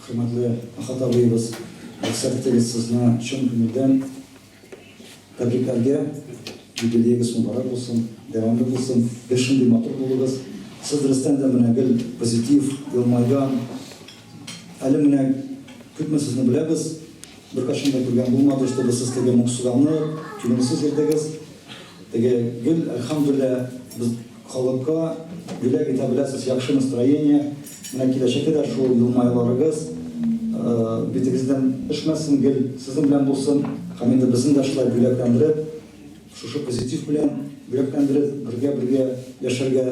Хөрмәтле Әхәт абыебыз, рөхсәт итегез сезне чын күңелдән тәбрикләргә. Юбилеегыз мөбарәк булсын, дәвамлы булсын, гел шундый матур булыгыз. Сез дөрестән дә менә гел позитив, елмайган. Әле менә күпме сезне беләбез, беркайчан да күргән булмады, чтобы сез теге моңсуланып, күңелсез йөрдегез. Теге гел, әлхәмдүлилләһ, без Халыкка бүләк итә беләсез яхшы настроение, менә киләчәктә дә шул елмаюларыгыз битегездән төшмәсен, гел сезнең белән булсын һәм инде безне дә шулай бүләкләндереп, шушы позитив белән бүләкләндереп, бергә-бергә яшәргә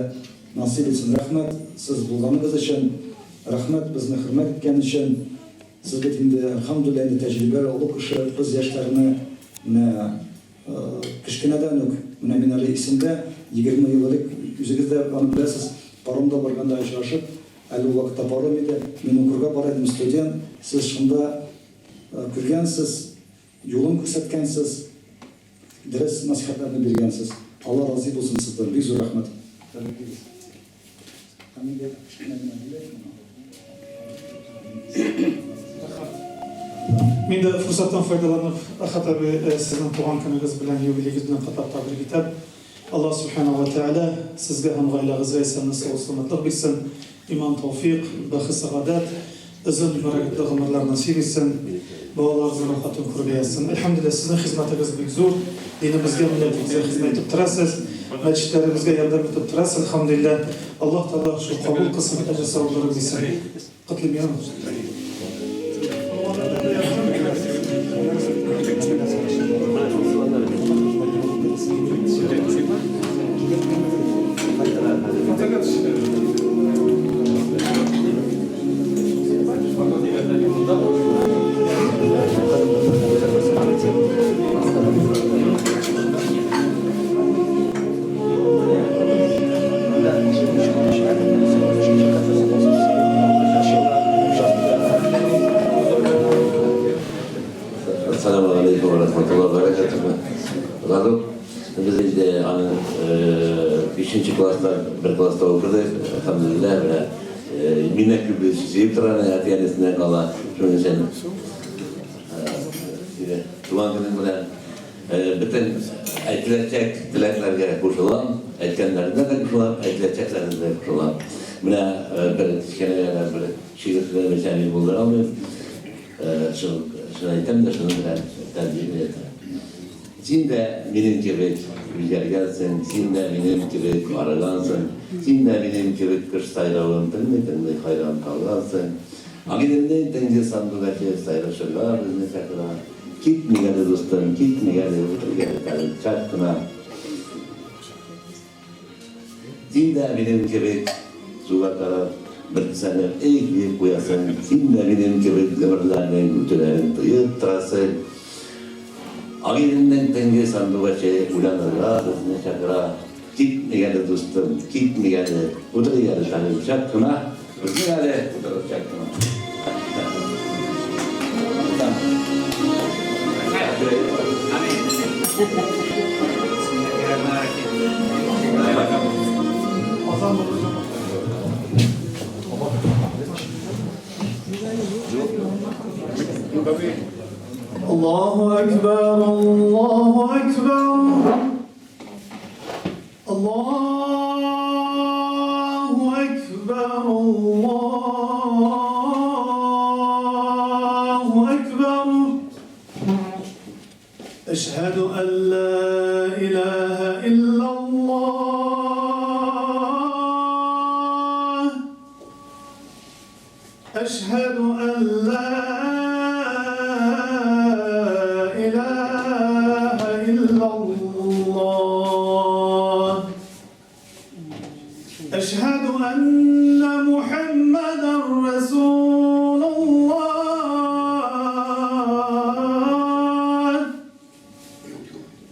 насыйп итсен. Рәхмәт сез булганыгыз өчен, рәхмәт безне хөрмәт иткән өчен. Сез бит инде, әлхәмдүлилләһ, инде тәҗрибәле олы кеше, без яшьләрне менә Кечкенәдән үк, менә мин әле исемдә, 20 ел элек, үзегез дә аны беләсез, паромда барганда очрашып, әле ул вакытта паром иде, мин укырга бара идем, студент, сез шунда күргәнсез, юлын күрсәткәнсез, дөрес нәсыйхәтләрне биргәнсез. Алла разый булсын сездән, бик зур рәхмәт. Тәбриклибез. Һәм инде кечкенә генә бүләк миңа. Мин дә форсаттан файдаланып, Әхәт абый, сезнең туган көнегез белән, юбилеегез белән котлап тәбрик итәм. Аллаһ Сүбхәнәһү вә Тәгалә сезгә һәм гаиләгезгә исәнлек-саулык, сәламәтлек бирсен, иман, тәүфыйк, бәхет-сәгадәт, озын, бәрәкәтле гомерләр насыйп итсен, балаларыгызның рәхәтен күрергә язсын. Әлхәмдүлилләһ, сезнең хезмәтегез бик зур, динебезгә, милләтебезгә хезмәт итеп торасыз, мәчетләребезгә ярдәм итеп торасыз, әлхәмдүлилләһ. Аллаһ Тәгалә шул кабул кылсын, әҗер-савапларын бирсен. Котлыйм, яме. Ассаламу алейкум ва рахматуллахи ва баракатуху. Ладук, без инде аны бишенче класста бер класста укыдык. Әлхәмдүлилләһ, менә миннән күп сөеп тора әти-әнисеннән кала. Шуның өчен туган көнең белән бөтен әйтеләчәк теләкләргә кушылам, әйткәннәренә дә кушылам, әйтеләчәкләренә дә кушылам. Менә бер кечкенә генә бер шигырь сөйләмичә мин булдыра алмыйм. Шуны әйтәм дә, шуның белән тәнзил итәм. Син дә минем кебек үзгәргәнсең, син дә минем кебек арыгансың, син дә минем кебек кош сайравын тыңлый-тыңлый хайран калгансың. Агыйделнең төнге сандугачы сайрашырга безне чакыра. Китмик әле, дустым, китмик әле, утырыйк әле тагын чак кына. Син дә минем кебек суга карап, бөртсәнеп, эй диеп куясың, син дә минем кебек гомерләрнең үтүләрен тоеп торасың. Агыйделнең төнге сандугачы уйланырга безне чакыра. Китмик әле, дустым, китмик әле, утырыйк әле тагын чак кына, безнең әле утырып чак кына. Аллаһу әкбәр, Аллаһу әкбәр. Аллаһу әкбәр, Аллаһу әкбәр. Әшһәду ән ла илаһа иллаллаһ. Әшһәду ән ла илаһа иллаллаһ. Әшһәду әннә Мухәммәдәр рәсулуллаһ.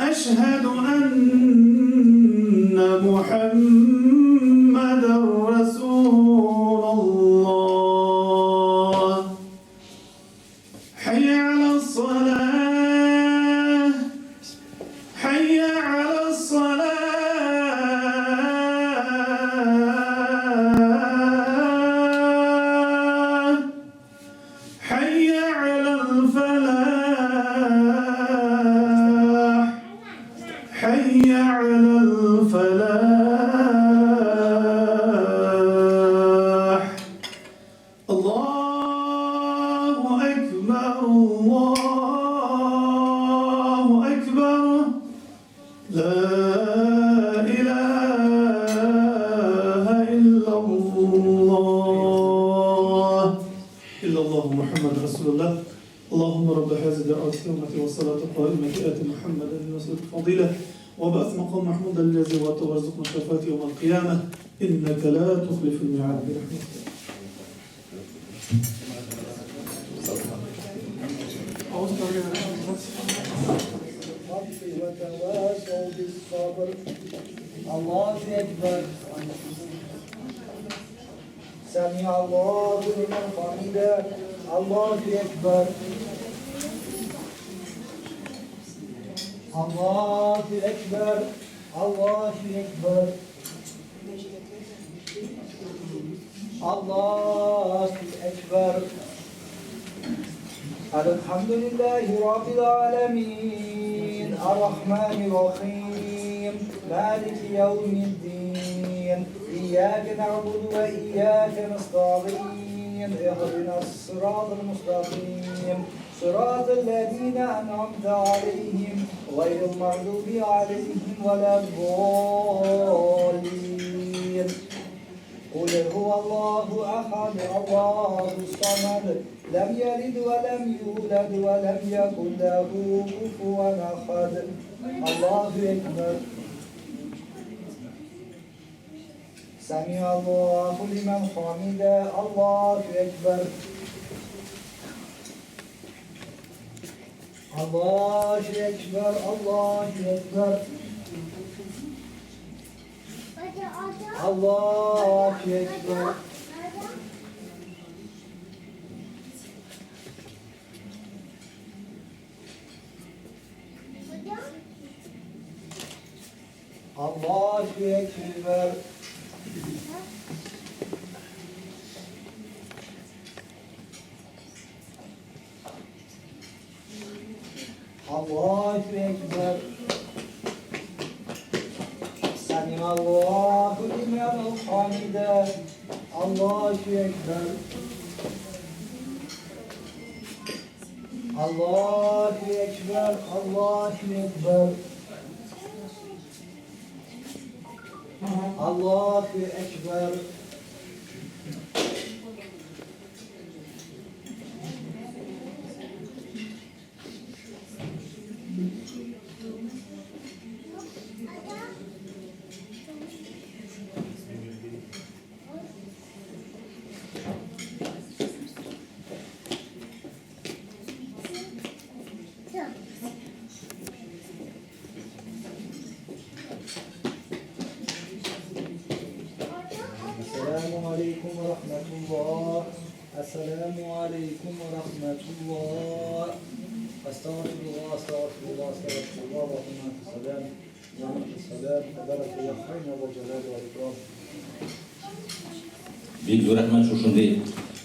Әшһәду әннә Мухәммәдәр рәсулуллаһ. Хәйя галәс-салаһ, хәйя галәс-салаһ. التامة والصلاة القائمة آت محمدا الوسيلة الفضيلة وابعث مقام محمودا الذي وعدته وارزقنا شفاعته يوم القيامة إنك لا تخلف الميعاد برحمتك. وتواصوا بالصبر الله أكبر سمع الله لمن حمده الله أكبر الله أكبر الله أكبر الله أكبر الحمد لله رب العالمين الرحمن الرحيم مالك يوم الدين إياك نعبد وإياك نستعين اهدنا الصراط المستقيم صراط الذين أنعمت عليهم غير المغضوب عليهم ولا الضالين قل هو الله أحد الله الصمد لم يلد ولم يولد ولم يكن له كفوا أحد الله أكبر سمع الله لمن حمده الله أكبر الله أكبر الله أكبر الله أكبر الله أكبر الله أكبر سمع الله لمن حمده الله أكبر الله أكبر الله أكبر الله أكبر Әссәламү алейкум ва рахматуллах. Әссәламү алейкум ва рахматуллах. Астагфируллах, астагфируллах, астагфируллах. Аллахумма анта салам, ва минка салам. Табарак я хайна ва джалали ва икрам. Бик зур рәхмәт шушындый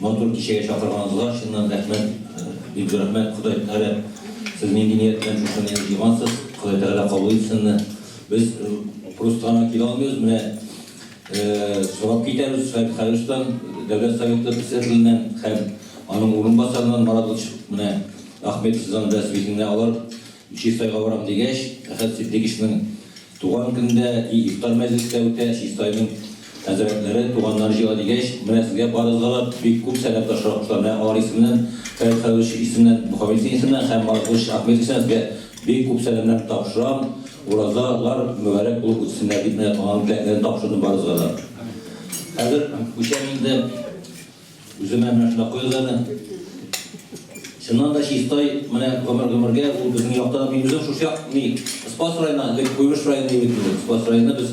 матур кичәгә чакырганыгызга. Чыннан рәхмәт, бик зур рәхмәт. Ходай Тәгалә сез нинди ният белән шушыны җыйгансыз, Ходай Тәгалә кабул итсен. Без просто гына килә алмыйбыз. Менә сорап китәбез Фәрит Хәлиловичтан, Дәүләт Советы председателеннән һәм аның урынбасарыннан Марат Лутч менә Ахметов Сезон беләсез бит инде, алар Чистайга барам дигәч, Әхәт Ситдыйковичның туган көнендә и ифтар мәҗлесе дә үтә, Чистайның хәзрәтләре, туганнары җыела дигәч, менә сезгә барыгызга да бик күп сәлам ташырга кушалар. Менә алар исеменнән, Фәрит Хәлилович исеменнән, Мөхәммәтдин исеменнән һәм Марат Лутч Ахметов исеменнән сезгә бик күп сәламнәр тапшырам. Ураза лар мөбарәк булып үтсеннәр дип менә аның теләкләрен тапшырдым барыгызга да. Хәзер күчәм инде үземә менә шунда куегыз әле. Чыннан да Чистай менә гомер-гомергә ул безнең якта да мин үзем шушы як ни Спас районы, элек Куйбышев районы дип әйтелде. Спас районы без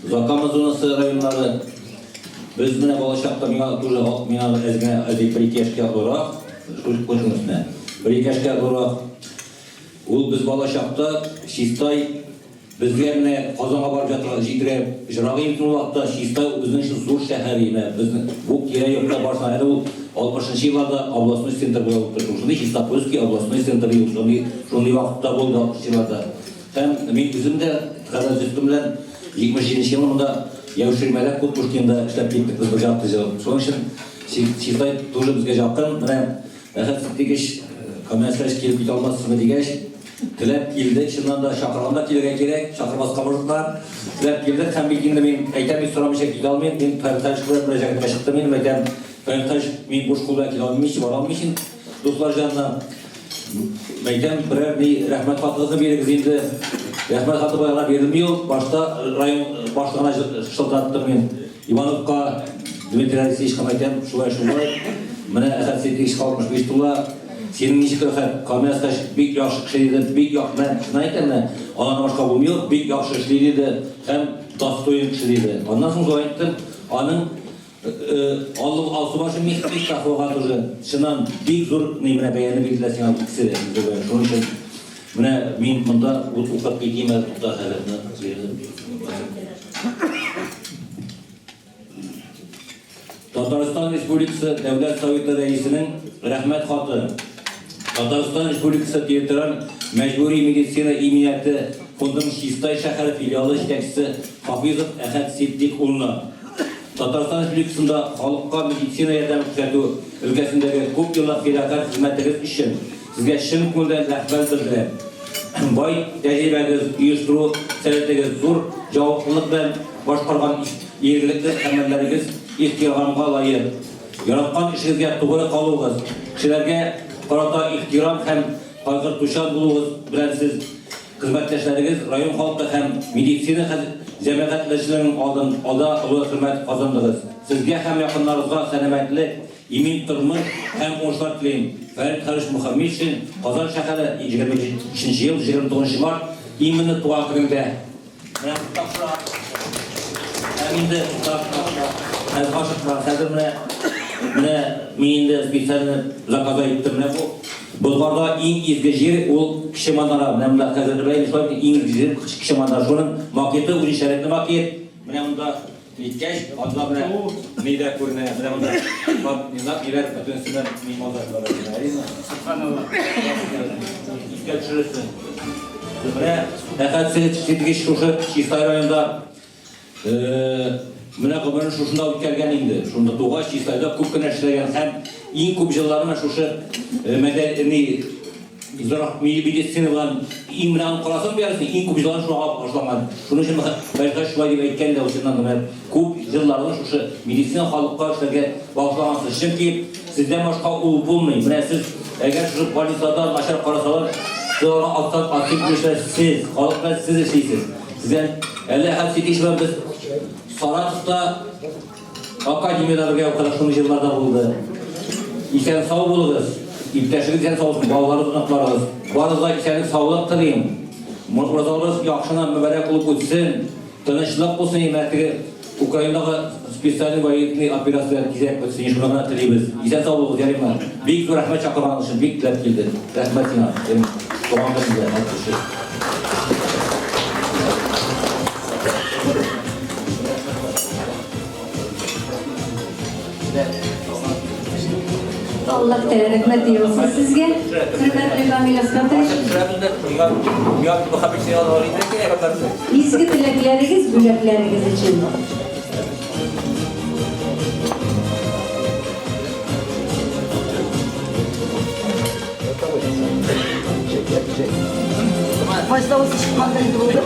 Закама зонасы районнары. Без менә балачакта миңа тоже миңа әз генә әз бер-ике яшькә олырак, шул өстенә. Бер-ике яшькә олырак. Ул без бала чакта Чистай безгә менә Казанга барып ятырга җитергә җырак иде ул вакытта. Чистай ул безнең өчен зур шәһәр иде. Безнең бу тирә-якта барсаң, әле ул 60 нчы елларда областной центр булып торды. Шушындый Чистопольский областной центр ул шундый шундый вакытта булды 60 елларда. Һәм мин үзем дә хәзер зөфтем белән 77 нче елны монда Яуширмәдә Кутушкинда эшләп киттек без бер ярты ел. Шуның өчен Чистай тоже безгә якын. Менә Әхәт Ситдыйкович, Камил Әскәрович килеп китә алмассызмы дигәч, теләп килдек. Чыннан да чакырганда килергә кирәк, чакырмаска моржытлар. Теләп килдек һәм бит инде мин әйтәм бит сорамыйча килә алмыйм. Мин Фәрит Хәлилович белән мөрәҗәгатькә чыктым инде, әйтәм, Фәрит Хәлилович, мин буш кул белән килә алмыйм, бара алмыйм дуслар җанына. Мәйтәм, берәр ни рәхмәт хатыгызны бирегез инде. Рәхмәт хаты баягына бирдем юк. Башта район башлыгына шылтыраттым мин. Ивановка, Дмитрий Алексеевичка мәйтәм, шулай шулай. Менә Әхәт Ситдиковичка 65 тула. Синең ничек рәхәт, Камил Әсхәч бик яхшы кеше диде, бик яхшы, менә чын әйтәм, менә аннан башка булмый ул, бик яхшы эшли диде һәм достоин кеше диде. Аннан соң шулай әйттем, аның Алсу башы Мифтаховага тоже чыннан бик зур ни менә бәяне бирделәр сиңа икесе дә. Бик зур бәя. Шуның өчен менә мин монда укып китим әле, тукта хәзер. Татарстан Республикасы Дәүләт Советы Рәисенең Рәхмәт хаты. Татарстан Республикасы территориаль мәҗбүри медицина иминияте фондының Чистай шәһәре филиалы җитәкчесе Хафизов Әхәт Ситдик улына. Татарстан Республикасында халыкка медицина ярдәме күрсәтү өлкәсендәге күп еллык фидакарь хезмәтегез өчен сезгә чын күңелдән рәхмәт белдерәм. Бай тәҗрибәгез, оештыру сәләтегез, зур җаваплылык белән башкарган игелекле гамәлләрегез ихтирамга лаек. Яраткан эшегезгә тугры калуыгыз, кешеләргә карата ихтирам һәм кайгыртучан булуыгыз белән сез Хезмәттәшләрегез, район халкы һәм медицина җәмәгатьлечелегенең алдын алда олы хөрмәт казандыгыз. Сезгә һәм якыннарыгызга сәламәтлек, имин тормыш һәм уңышлар телим. Фәрит Харис Мөхәммитшин, Казан шәһәре, 23 нче ел, 29 нчы март, именно туган көнеңдә. Менә бу тапшыра. Һәм инде тапшыра. Хәзер ашыкма. Хәзер менә менә мин инде специально заказа иттем. Менә бу Болгарда иң изге җир ул Кече Манара. Менә монда хәзер белән шулай иң изге җир Кече Манара. Шуның макеты үзенчәлекле макет. Менә монда ниткәч, анда менә ни дә күренә. Менә монда низак ниләр бөтенесеннән мин монда Субханалла. Искә төшерерсең. Менә Әхәт Сәетович шушы Чистай районында менә гомерен шушында үткәргән инде. Шунда тугач, Чистайда күп кенә эшләгән һәм иң күп җылларын шушы мәдәни медицина белән иң менә аны карасаң бирәсең, иң күп җылларын шуңа багышланган. Шуның өчен Мәҗгать шулай дип әйткән дә ул чыннан да менә күп җылларны шушы медицина халыкка эшләргә багышлагансыз. Чөнки сездән башка ул булмый. Менә сез әгәр шушы больницада начар карасалар, сез аларга аттан аттык эшләр сез, халык белән сез эшлисез. Сездән әле Әхәт Ситдикович белән без Саратовта академиядә бергә укыдык, шундый җырлар да булды. Исән сау булыгыз, иптәшегез исән сау булсын, балаларыгыз, оныкларыгыз. Барыгызга исәнлек, саулык телим. Уразаларыгыз яхшына мөбарәк булып үтсен, тынычлык булсын, менә теге Украинадагы специальный военный операция тизрәк бетсен, шуны гына телибез. Исән сау булыгыз, ярыймы? Бик зур рәхмәт чакырган өчен, бик теләп килдек. Рәхмәт сиңа. Туган көнеңдә, әткәсе. Аллаһ Тәгалә рәхмәте яусын сезгә, хөрмәтле Камил Әсхәтович. Изге теләкләрегез, бүләкләрегез өчен. Кайсы авыз чыккандыр инде булды.